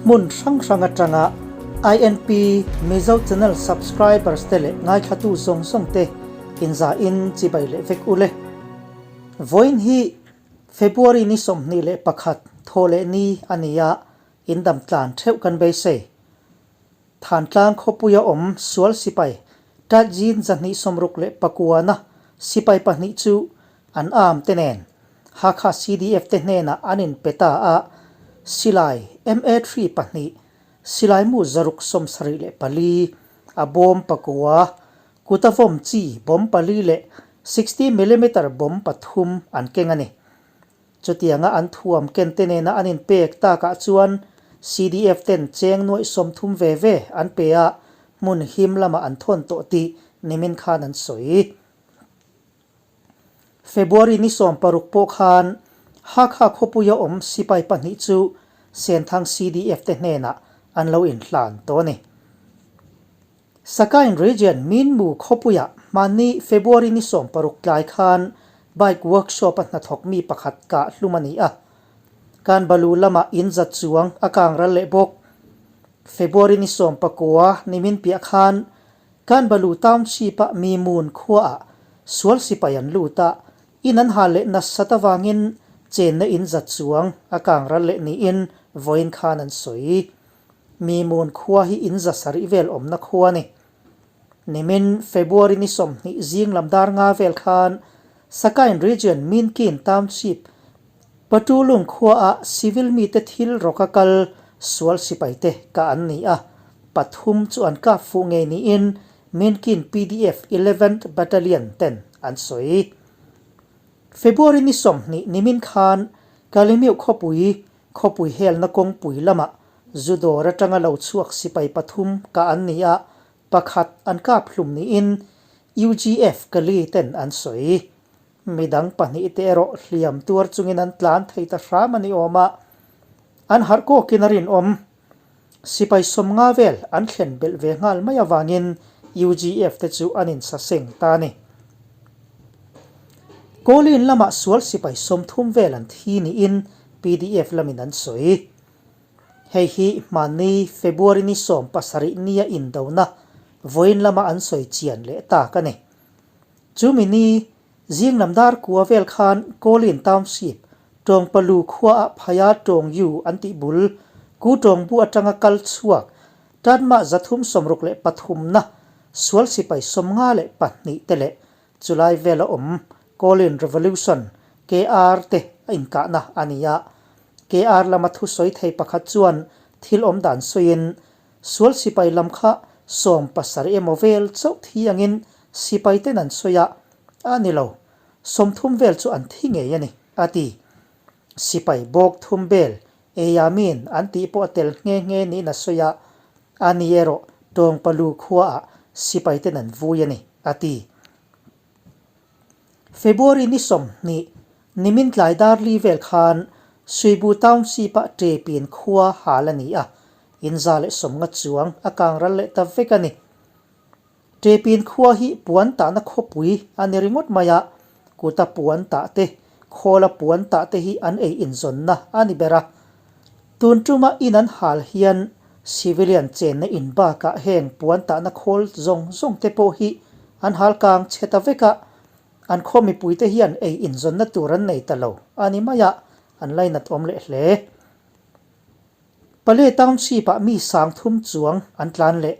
Hmun hrang hrang atanga INP Mizo Channel subscribers te leh ngaithlatu zawng zawng te inzahin chibai leh vek ule. Vawiin hi February ni 21 thawhleh ni a ni a, indam tlan theuh kan beisei. Thantlang khawpuia awm sual sipai Tajin 269 na sipai pahnih chu an arm te nen Hakha CDF te hnenah an inpe ta a, silai MA three pahnih, silai mu 674, a bawm pakua, kuta vawm chi bawm pali leh 60 millimeter bawm pathum an keng a ni. Chutianga an thuam ken te nena an inpek takah chuan CDF ten cheng nuaih 30 ve ve an pe a, hmun him lamah an thawn tawh tih nimin khan an sawi. February ni 16 pawh khan Hakha khawpuia awm sipai pahnih chu Senthang CDF te hnenah an lo inhlan tawh a ni. Sakain Region Minmu khawpuiah hmanni February ni 16 tlai khan bike workshop a hnathawk mi pakhat kah hlum a ni a. Kan balu lamah in zat chuang a kang ral leh bawk. February ni 19 nimin piah khan Kan balu township a Mimun khuaah sual sipai an lut a, in an hal leh nasat avangin chenna in zat chuang a kang ral leh niin vawiin khan an sawi. Mimun khua hi in 700 vel awmna khua a ni. Nimin February ni 20 zing lam dar nga vel khan Sakain Region Minkin Township Patulung khuaah civil mite thil rawka kal sual sipaite kah an ni a, pathum chu an kap fuh ngei niin Minkin PDF Eleventh Battalion ten an sawi. February ni 20 nimin khan Kalemiu khawpui Khawpui helna kawngpui lamah zu dawr atanga lo chhuak sipai pathum kah an ni a, pakhat an kap hlum niin UGF Kali ten an sawi. Midang pahnih te erawh hliam tuar chungin an tlan thei ta hram a ni awm a, an harh kawkin a rinawm. Sipai 50 vel an thlen belh ve nghal mai avangin UGF te chu an insaseng ta a ni. Kawlin lamah sual sipai 30 vel an thi niin PDF lamin an sawi. Hei hi hmanni February ni 17 nia indona vawiin lama an sawi chian leh tak a ni. Chumi ni zing lam dar kua vel khan Kawlin Township Tawngpalu khuaah Phaya Tawng Yu an tih bul Ku Tawng bu atanga kal chhuak Tanmah 363 na sual sipai 52 te leh chulai vela awm Kawlin Revolution, KR, te a inkahna a ni a. KR lama thusawi thei pakhat chuan thil awm dan sawiin sual sipai lam kha 70 emaw vel chauh thi angin sipai ten an sawi a, a ni lo, 30 vel chu an thi ngei a ni, a ti. Sipai bawk thum bel Eyamin an tih pawh a tel nghe nghe niin a sawi a, a ni erawh Tawngpalu khuaah sipai ten an vui a ni, a ti. February ni 20, nimin tlai dar li vel khan Suibu Township-ah Ṭepin khua hal a ni a, in 150 chuang a kang ral leh ta vek a ni. Ṭepin khua hi puan tahna khawpui a ni ringawt mai a, kuta puan tah te, khawla puan tah te hi an ei inzawnna a ni ber a. Tun ṭuma in an hal hian civilian chenna in bakah heng puan tahna khawl zawng zawng te pawh hi an hal kang chhe ta vek a, an khaw mipuite hian ei inzawnna tur an nei ta lo a ni mai a, an lainat awm leh hle. Pale Township-ah mi 3000 chuang an tlan leh.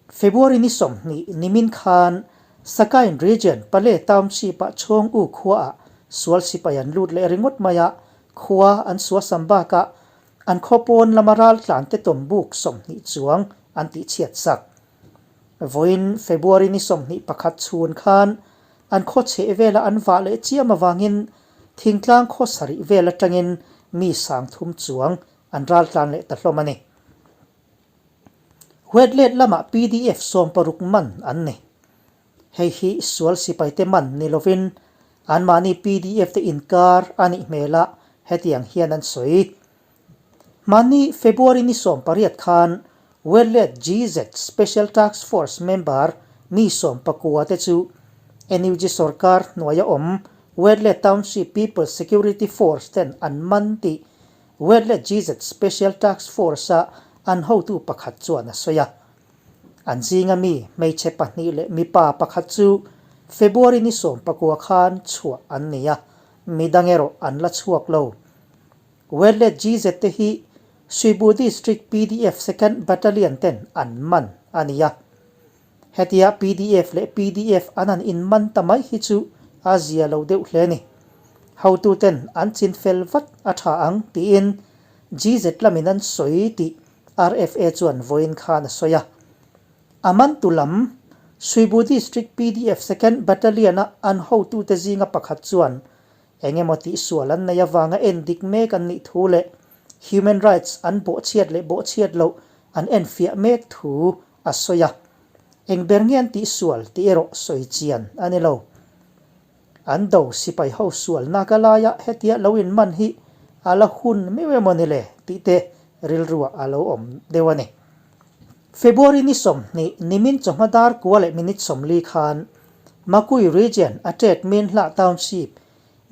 February ni 20 nimin khan Sakain Region Pale Township-ah Chhawng U khuaah sual sipai an lut leh ringawt mai a, khua an suasam bakah an khaw pawn lama ral tlan te tawm buk 20 chuang an tihchhiat sak. Vawiin February ni 21 chhun khan an khaw chheh vela an vah leh chiam avangin thingtlang khaw sarih vel atangin mi 3000 chuang an ral tlan leh ta hlawm a ni. Wetlet lamah PDF 16 man an ni. Hei hi sual sipaite man ni lovin anmahni PDF te inkar a nih hmel a, hetiang hian an sawi. Hmanni February ni 18 khan Wetlet GZ Special Task Force member mi 19 te chu NUG sorkar hnuaia awm Wetlet Township People's Security Force ten an man tih. Wetlet GZ Special Task Force-a an hotu pakhat chuan a sawi a. An zinga mi hmeichhe pahnih leh mipa pakhat chu February ni 19 khan chhuah an ni a, midang erawh an la chhuak lo. Wetlet GZ te hi Suibu District pdf Second Battalion ten an man a ni a. Hetia pdf leh pdf an han inman ta mai hi chu a zia lo deuh hle ni. Hotuten an chin fel vat a tha ang tiin GZ lamin an sawi tih RFA chuan vawiin khan a sawi a. A mantu lam Suibu District pdf Second Battalion-a an hotute zinga pakhat chuan eng emaw tihsual an nei avanga en dik mek an nih thu leh human rights an bawhchhiat leh bawhchhiat loh an enfiah mek thu a sawi a, eng ber nge an tih sual tih erawh sawi chian a ni lo. An do sipai ho sual naka laia hetia lo inman hi a la hun meuh emaw ni le tih te rilruah a lo awm deuh a ni. February ni 20 nimin chawhma dar kua leh minute 40 khan Makui Region a tet Min Hlah Township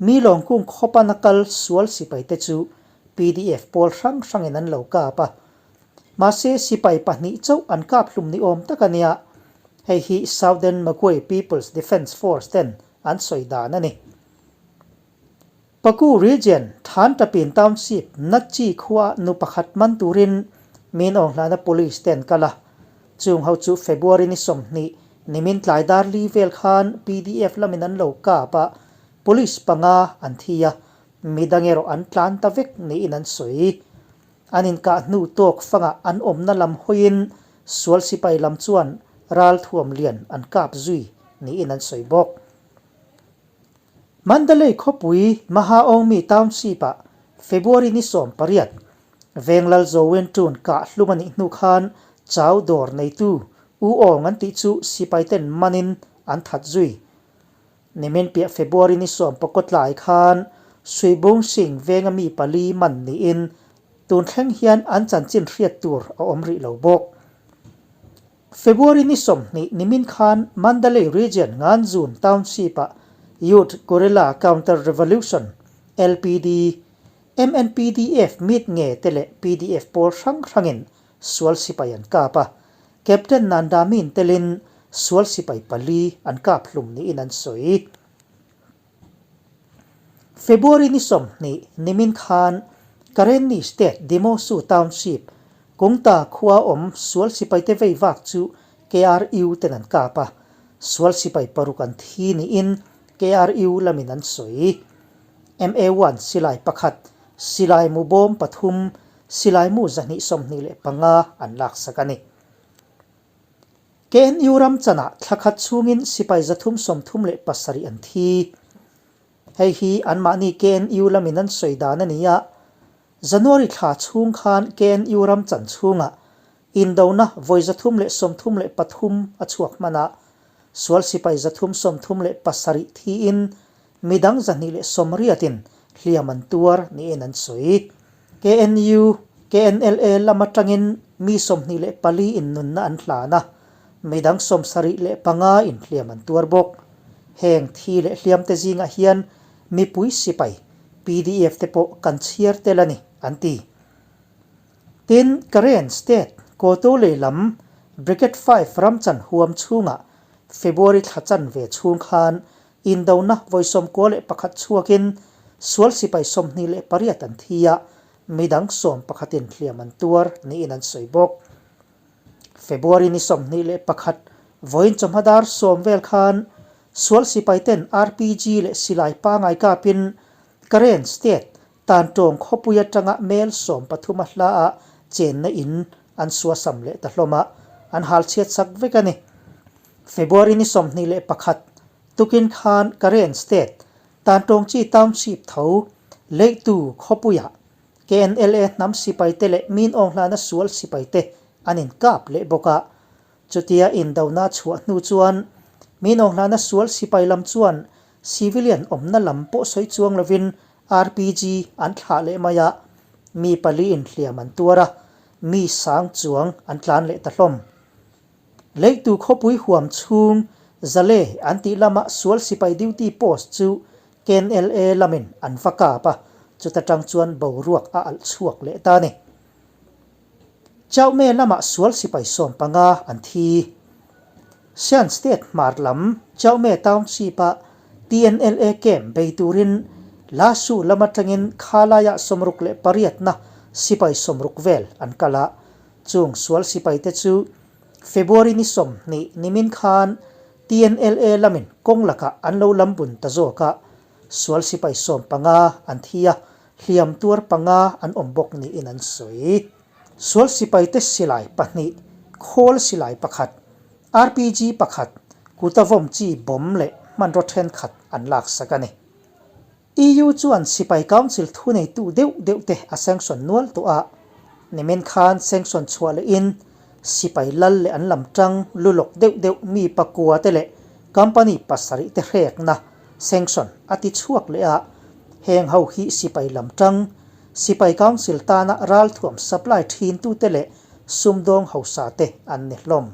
mi lawngkung khawpa na kal sual sipai te chu pdf pawl hrang hrangin an lo kap a, Mahse, sipai pahnih chauh an kap hlum ni awm tak a nia. Hei hi Southern Magway People's Defence Force ten an sawi dan a ni. Paku Region, Thantapin Township, Natchi khua nu pakhat man turin Min Aung Hlana Police te an kal a. Chung ho chu February ni 20 nimin tlai dar li vel khan pdf lamin an lo kap a, Police panga an thi a, midang erawh an tlan ta vek niin an sawi. An inkah hnu tawk fangah an awmna lam hawiin sual sipai lam chuan ral thuam lian an kap zui niin an sawi bawk. Mandalay khawpui Mahaongmi Township-ah February ni 18, Venglal Zowentun kah hlum a nih hnu khan chau dawr neitu U Aung an tih chu sipaiten manin an that zui. Nimin piah February ni 19 tlai khan Suibung Singh venga mi pali man niin tun thleng hian an chanchin hriat tur a awm rih lo bawk. February ni 20 nimin khan Mandalay Region Nganzun Township-ah Youth Guerrilla Counter Revolution, LPD, MNPDF mit nge te leh pdf pawl hrang hrangin sual sipai an kap a, Captain Nandamin telin sual sipai pali an kap hlum niin an sawi. February ni 20 nimin khan Karenni State Demosu Township Kungta khua awm sual sipaite vei vak chu KRU ten an kap a, sual sipai paruk an thi niin KRU lamin an sawi. MA-1 silai pakhat, silai mu bawm pathum, Silai mu 225 an laksak a ni. KNU ram chanah thla khat chhungin sipai 337 an thi. Hei hi anmahni KNU lamin an sawi dan a ni a, January thla chhung khan KNU ram chan chhungah indona vawi 333 a chhuak hman a, sual sipai 337 thiin Midang 280in hliam an tuar niin an sawi. KNU, KNLA lam atangin mi 24 in nunna an hlan a, midang 75 in hliam an tuar bawk. Heng thi leh hliamte zingah hian mipui sipai, pdf te pawh kan chhiar tel a ni, an ti. Tin, Karen State, Kotolei lam Brigade Five ramchan huam chhungah February thla chanve chhung khan Indona vawi 91 chhuakin sual sipai 28 an thi a, midang 11 in hliam an tuar niin an sawi bawk. February ni 21 vawiin chawhma dar 10 vel khan sual sipai ten RPG leh silai pangai kapin Karen State Tantawng khawpui atanga mel 13 a hla ah chenna in an suasam leh ta hlawm a, an hal chhiat sak vek a ni. February ni 21 tukin khan Karen State Tantawngchi Township tho Leihtu khawpuiah KNLA hnam sipaite leh Min Aung Hlana sual sipaite an inkap leh bawk a. Chutia indona chhuah hnu chuan Min Aung Hlana sual sipai lam chuan Civilian awmna lam pawh sawi chuang lovin RPG an thlah leh mai a, mi pali in hliam an tuar a, mi sang chuang an tlan leh ta hlawm. Leitu khawpui huam chhung Zale an tih lama sual sipai duty post chu KNLA lamin an va kap a, Chuta tang chuan boruak a alh chhuak leh ta a ni. Chauhme lamah sual sipai 15 an thi. Shan State hmar lam Chauhme Township-a TNLA camp bei turin Lasu lam atangin khalaiah 68 na sipai 60 vel an kal a. Chung sual sipaite chu February ni 20 nimin khan TNLA lamin kawng lakah an lo lam bun ta zawk a, sual sipai 15 an thi a, hliam tuar panga an awm bawk niin an sawi. Sual sipaite silai pahnih, khawl silai pakhat, RPG pakhat, kuta vawm chi bawm leh hmanraw thenkhat an laksak a ni. EU chuan sipai council thuneitu deuh deuh te a sanction nual tawh a, nimin khan sanction chhuah lehin sipai lal leh an lam tang lu lawk deuh deuh mi pakua te leh company pasarih te hrekna sanction a ti chhuak leh a, heng ho hi sipai lam tang, sipai council tana ralthuam supply thin tute leh sumdawng hausa te an ni hlawm.